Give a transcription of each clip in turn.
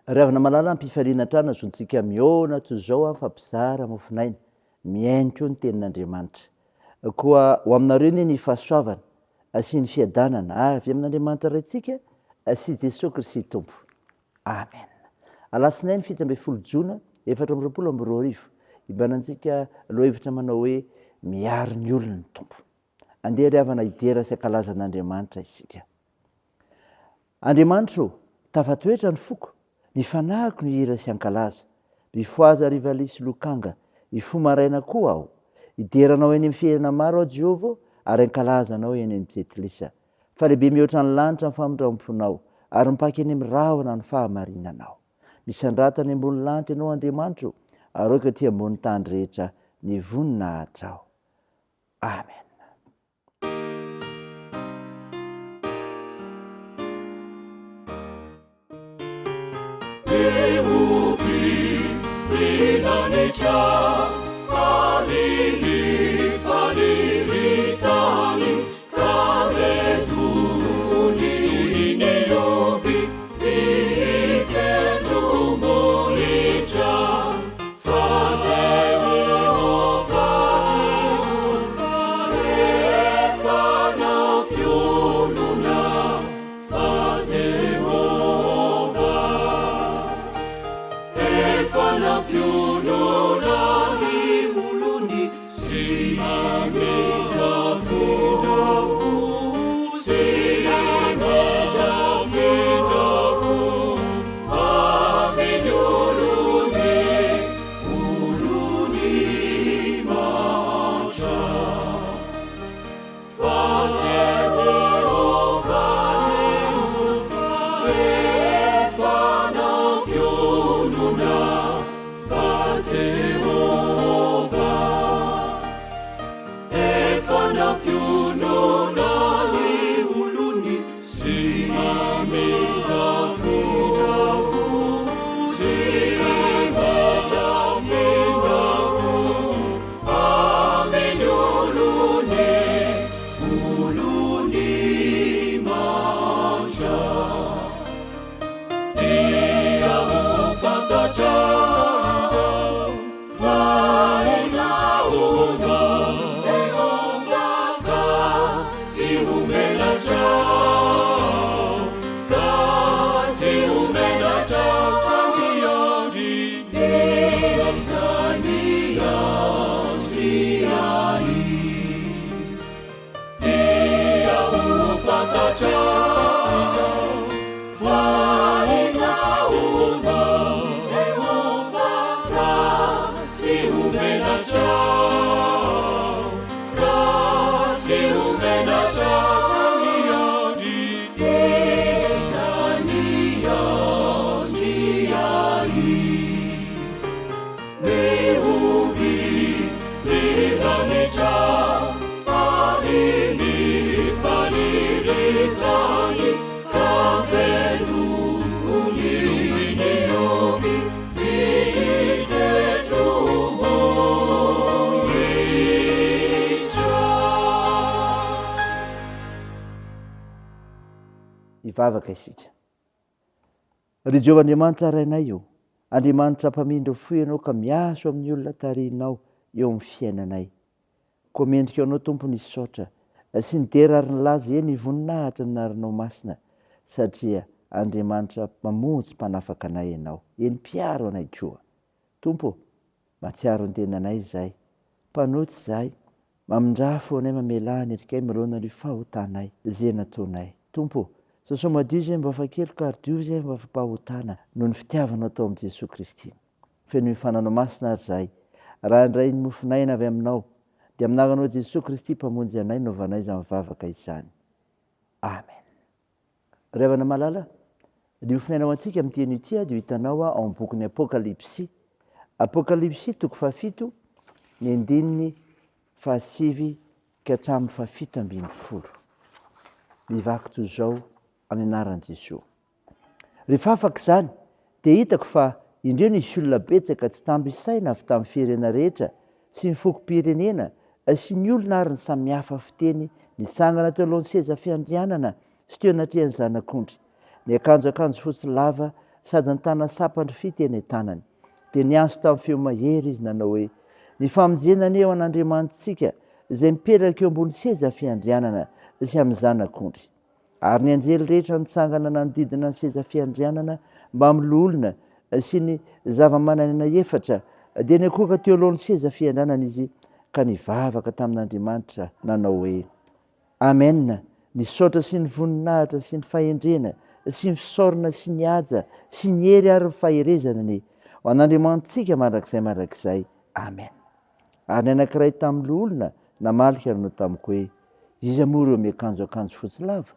Ry havana malala, am-pifaliana hatrany azontsika mihaona toy izao mifampizara mofon'aina, mihaino koa ny tenin'Andriamanitra. Koa ho aminareo anie ny fahasoavana sy ny fiadanana avy amin'Andriamanitra Raintsika sy Jesoa Kristy Tompo. Amen. Alatsinainy 17 jona 2024, ibanantsika lohahevitra manao hoe Miaro ny olony ny Tompo. Andeha ry havana hidera sy hankalaza an'Andriamanitra isika. Andriamanitra ô, tafatoetra ny foko, ny fanahiko no hihira sy hankalaza. Mifohaza ry valiha sy lokanga, hifoha maraina koa aho. Hidera Anao eny amin'ny fiainana maro aho, Jehovah ô, ary hankalaza Anao eny amin'ny jentilisa. Fa lehibe mihoatra ny lanitra ny famindram-ponao, ary mipaka eny amin'ny rahona ny fahamarinanao. Misandrata any ambony lanitra Ianao, Andriamanitra ô, ary aoka ety ambony tany rehetra ny voninahitrao. Amen. Hivavaka isika. Ry Jehovah Andriamanitra Rainay ô, Andriamanitra mpamindra fo Ianao ka miaso amin'ny olona tarihinao eo amin'ny fiainanay. Koa mendrika Anao Tompo ny saotra sy ny dera ary ny laza, eny voninahitra ny anaranao masina, satria Andriamanitra mpamonjy mpanafaka anay Ianao, eny mpiaro anay koa. Tompo ô, mahatsiaro ny tenanay izahay, mpanota izahay, mamindrà fo anay mamelà ny herikay mirona ny fahotanay izay nataonay. Tompo ô, sasao madio izay mba afa-keloka ary diovy izay mba afa-pahotana noho ny fitiavanao tao amin'i Jesoa Kristy. Fenoy fananao masina ary izahay, raha handray ny mofon'aina avy aminao, dia amin'ny anaranao Jesoa Kristy Mpamonjy anay no ovanay izany vavaka izany. Amen. Ry havana malala, ny mofon'aina ho antsika amin'ity anio ity dia ho hitanao ao amin'ny bokin'ny Apokalypsy. Apokalypsy toko fahafito, ny andininy fahasivy ka hatramin'ny fahafito ambin'ny folo. Mivaky toy izao amin'ny anaran'i Jesoa. Rehefa afaka izany, dia hitako fa indreo nisy olona betsaka tsy tambo isaina avy tamin'ny firenena rehetra sy ny fokom-pirenena sy ny olona ary ny samihafa fiteny nitsangana teo alohan'ny seza fiandrianana sy teo anatrehan'ny Zanak'ondry, niakanjo akanjo fotsy lava sady nitana sampan-drofia teny an-tanany. Dia niantso tamin'ny feo mahery izy nanao hoe, Ny famonjena anie ho an'Andriamanitsika, izay mipetraka eo ambony seza fiandrianana sy amin'ny Zanak'ondry. Ary ny anjely rehetra nitsangana nanodidina ny seza fiandrianana mbamin'ny loholona sy ny zava-manan'aina efatra, dia niankohoka teo alohan'ny seza fiandrianana izy ka nivavaka tamin'Andriamanitra nanao hoe, Amen! Ny saotra sy ny voninahitra sy ny fahendrena sy ny fisaorana sy ny haja sy ny hery ary ny faherezana anie ho an'Andriamanitsika mandrakizay mandrakizay. Amen. Ary ny anankiray tamin'ny loholona namaly ka nanao tamiko hoe, Iza moa ireo miakanjo akanjo fotsy lava?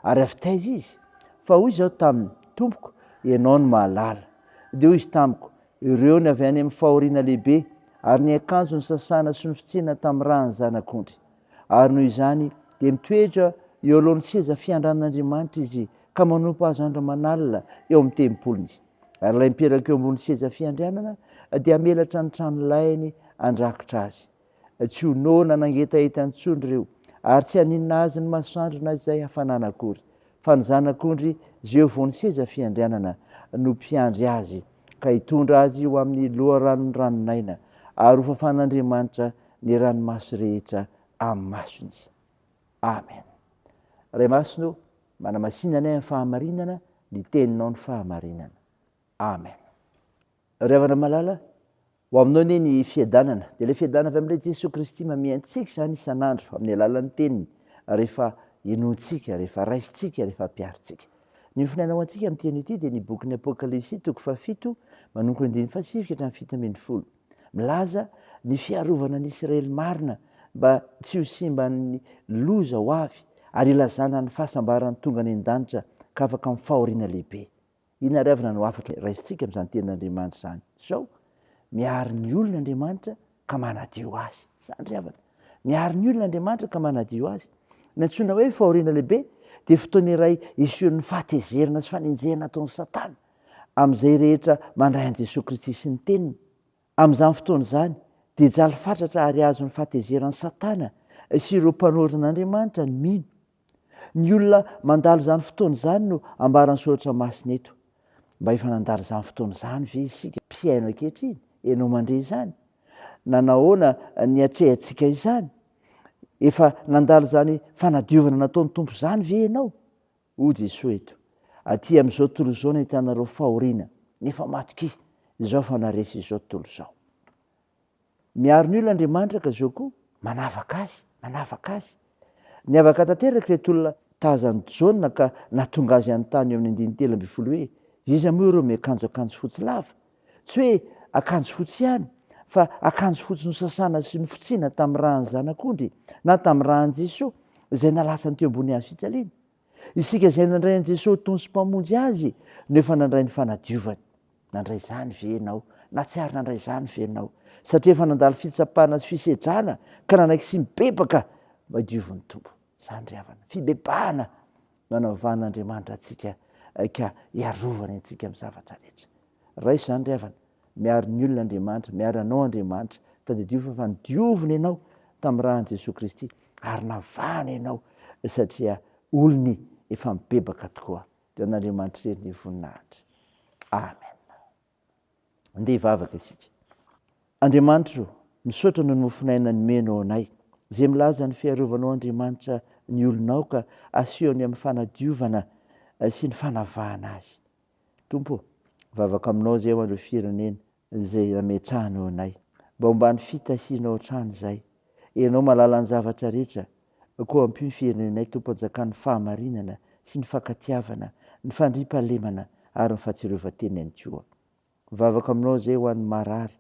Ary avy taiza izy? Fa hoy izaho taminy, Tompoko, ianao no mahalala. Dia hoy izy tamiko, Ireo ny avy any amin'ny fahoriana lehibe, ary ny akanjo nosasana sy nofotsiana tamin'ny ràn'ny Zanak'ondry. Ary noho izany dia mitoetra eo alohan'ny seza fiandranan'Andriamanitra izy ka manompo Azy andro aman'alina eo amin'ny tempoliny. Ary ilay mipetraka eo ambony seza fiandrianana dia hamelatra ny tranolainy handrakotra azy. Tsy ho noana nangetaheta intsony ireo, ary tsy haninona azy ny masoandro na izay hafanana akory. Fa ny Zanak'ondry izay eo afovoan'ny seza fiandrianana no mpiandry azy, ka hitondra azy ho amin'ny loharanon'ny ranon'aina, ary hofafan'Andriamanitra ny ranomaso rehetra amin'ny masony. Amen. Ray Masina ô, manamasina anay amin'ny fahamarinana, ny Teninao ny fahamarinana. Amen. Ry havana malala, ho aminao anie ny fiadanana. Dia ilay fiadanana avy amin'ilay Jesoa Kristy mamia antsika izany isan'andro amin'ny alalan'ny Teniny, rehefa henointsika, rehefa raisintsika, rehefa ampiharintsika. Ny hofonaina ho antsika amin'ity anio ity dia ny bokin'ny Apokalypsy toko fahafito manomboka ny andininy fahasivy ka hatramin'ny 17. Milaza ny fiarovana an'i Israely marina mba tsy ho simban'ny loza ho avy ary ilazana ny fahasambarany tonga any an-danitra ka afaka amin'ny fahoriana lehibe. Inona ary avy no hafatra raisintsika amin'izany tenin'Andriamanitra izany? Izao, miaro ny olona Andriamanitra ka manadio azy. Izany ry havana. Miaro ny olona Andriamanitra ka manadio azy. Ny antsoina hoe fahoriana lehibe dia fotoana iray isehoan'ny fahatezerana sy fanenjehana ataon'i Satana amin'izay rehetra mandray an'i Jesoa Kristy sy ny Teniny. Amin'izany fotoana izany, dia hijaly fatratra ary azon'ny fahatezeran'i Satana sy ireo mpanorina an'Andriamanitra ny mino. Ny olona mandalo izany fotoana izany no ambaran'ny Soratra Masina eto. Mba efa nandalo izany fotoana izany ve isika mpihaino ankehitriny? Ianao mandre izany? Nanahoana niatrehantsika izany? Efa nandalo izany fanadiovana nataon'ny Tompo izany ve ianao? Hoy Jesoa eto, Aty amin'izao tontolo izao no ahitanareo fahoriana, nefa matokia, Izaho fa naharesy izao tontolo izao. Miaro ny olona Andriamanitra ka izao koa, manavaka azy, manavaka azy. Niavaka tanteraka ireto olona tazan'i Jaona ka nahatonga azy hanontany eo amin'ny andininy 13 hoe, Iza moa ireo miakanjo akanjo fotsy lava? Tsy hoe akanjo fotsy ihany, fa akanjo fotsy nosasana sy nofotsiana tamin'ny ràn'ny Zanak'ondry na tamin'ny ràn'i Jesoa izay nalatsany teo ambony hazo fijaliana. Isika izay nandray an'i Jesoa ho Tompo sy Mpamonjy azy no efa nandray ny fanadiovany. Nandray izany ve ianao? Nahatsiaro nandray izany ve ianao? Satria efa nandalo fitsapana sy fisedrana ka nanaiky sy mibebaka mba diovin'ny Tompo. Izany ry havana, fibebahana no anavahan'Andriamanitra antsika ka hiarovany antsika amin'ny zavatra rehetra. Raiso izany ry havana, miaro ny olona Andriamanitra, miaro anao Andriamanitra. Tadidio fa efa nodiovina ianao tamin'ny ràn'i Jesoa Kristy ary navahana ianao satria olony efa mibebaka tokoa. Dia ho an'Andriamanitra irery ny voninahitra. Amen. Andeha hivavaka isika. Andriamanitro, misaotra noho ny mofon'aina nomenao anay, izay milaza ny fiarovanao Andriamanitra ny olonao ka asehony amin'ny fanadiovana sy ny fanavahana azy. Tompo ô, mivavaka aminao izay ho an'ireo firenena izay nametrahanao anay, mba ho ambany fitahianao hatrany izay. Ianao mahalala ny zavatra rehetra, koa ampio ny firenenay Tompo hanjakan'ny fahamarinana sy ny fankatiavana, ny fandriampahalemana ary ny fahatsiarovan-tena ihany koa. Mivavaka aminao izay ho an'ny marary,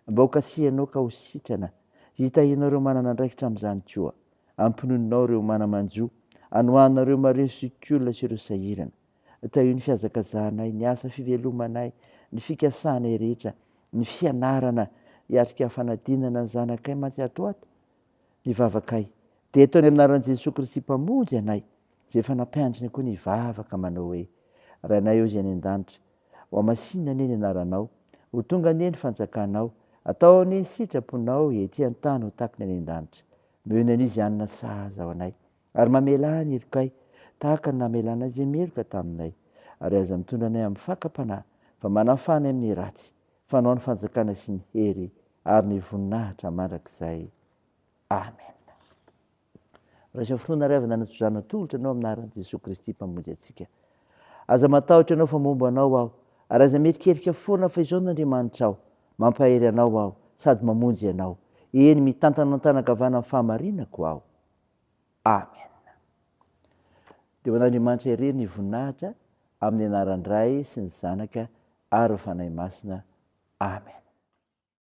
mba ho kasihanao ka ho sitrana, hitahianao ireo manana andraikitra amin'izany koa. Ampinoninao ireo mana-manjo, anohanao ireo marefo sy olona sy ireo sahirana. Tahio ny fihazakazahanay, ny asa fivelomanay, ny fikasanay rehetra, ny fianarana hiatrika fanadinana ny zanakay mantsy ato ho ato. Ny vavakay dia ataony amin'ny anaran'i Jesoa Kristy Mpamonjy anay, izay efa nampiantriny koa ny hivavaka manao hoe, Rainay ô izay any an-danitra, ho hamasinina anie ny anaranao, ho tonga anie ny fanjakanao, atao anie ny sitraponao ety an-tany ho tahaka ny any an-danitra. Omeo ny anio izay hanina sahaza ho anay, Ary mamelà ny helokay, tahaka ny namelanay izay meloka taminay. Ary aza mitondra anay amin'ny fakam-panahy, Fa manafana amin'ny ratsy, fa Anao ny fanjakana sy ny hery ary ny voninahitra mandrakizay. Amen. Raiso finoana ry havana ny tso-drano atolotra anao amin'ny anaran'i Jesoa Kristy Mpamonjy antsika. Aza matahotra ianao fa momba anao aho, ary aza mierikerika foana fa izao no Andriamanitrao, mampahery anao aho sady mamonjy anao, eny mitantana an-tanan-kavana amin'ny fahamarinako aho. Amen. Dia ho an'Andriamanitra irery ny voninahitra amin'ny anaran'ny Ray sy ny Zanaka ary ny Fanahy Masina. Amen.